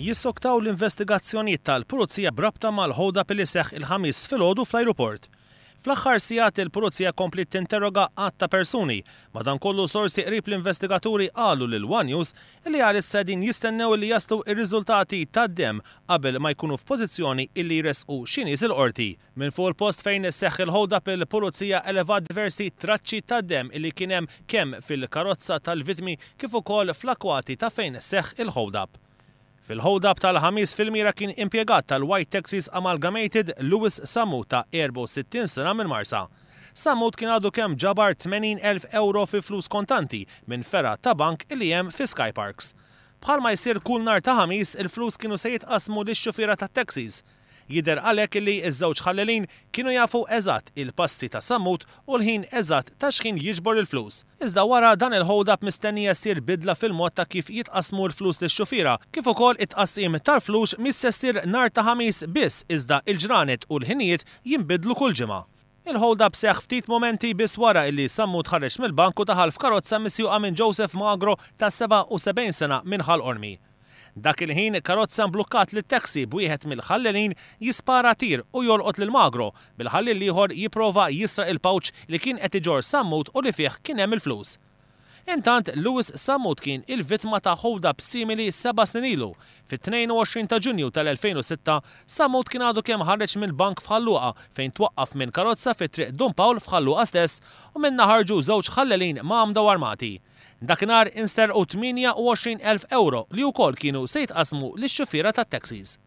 Jissoktaw l-investigazzjonijiet tal-Pulizija b'rabta mal-hold-up li seħħ il-Ħamis filgħodu fl-ajruport. Fl-aħħar sigħat il-Pulizija kompliet tinterroga għadd ta' persuni, madankollu sorsi qrib l-investigaturi qalu lil one News li għalissa qegħdin jistennew li jaslu r-riżultati tad-demm qabel ma jkunu f'pożizzjoni illi jressqu xi nies il-Qorti. Minn fuq il-post fejn seħħ il-hold-up il-Pulizija elevat diversi traċċi tad-demm illi kien hemm kemm fil-karozza tal-vittmi kif ukoll fl-akwati ta' fejn seħħ il-hold-up. Fil-hold-up tal-Ħamis fil-mira kien impjegat tal-White Taxis Amalgamated Louis Sammut ta' 64 sena minn Marsa. Sammut kien għadu kemm ġabar 80,000 euro fi flus kontanti minn fergħa ta' bank li hemm fi Sky Parks. Bħalma jsir kull nhar ta' Ħamis, il-flus kienu se jitqassmu lix-xufiera tat-taxis. Jidher għalhekk li ż-żewġ ħallelin kienu jafu eżatt il-passi ta' Sammut u l-ħin eżatt ta' x'ħin jiġbor il-flus. Iżda wara dan il-hold-up mistennija ssir bidla fil-mod ta' kif jitqassmu l-flus lix-xufiera, kif ukoll it-tqassim tal-flus mhix se ssir nhar ta' Ħamis biss iżda l-ġranet u l-ħinijiet jinbidlu kull ġimgħa. Il-hold-up seħħ ftit mumenti biss wara illi Sammut ħareġ mill-bank u daħal f'karozza misjuqa minn Joseph Magro ta' 77 sena minn Ħal Qormi. Dak il-ħin karozza mblukkat lit-taxi b'wieħed mill-ħallelin jispara tir u jolqot lil Magro, bil-ħalliel l-ieħor jipprova jisraq il-pouch li kien qed iġorr Sammut u li fih kien hemm il-flus. Intant, Louis Sammut kien il-vittma ta' hold-up simili seba' snin ilu. Fit-22 ta' Ġunju tal-2006, Sammut kien għadu kemm ħareġ mill-bank f'Ħal Luqa fejn twaqqaf minn karozza fi Triq Dun Pawl f'Ħal Luqa stess u minnha ħarġu żewġ ħallelin mgħammda u armati. Dakinhar insterqu 28,000 ewro li wkoll kienu se jitqassmu lix-xufiera tat-taxis.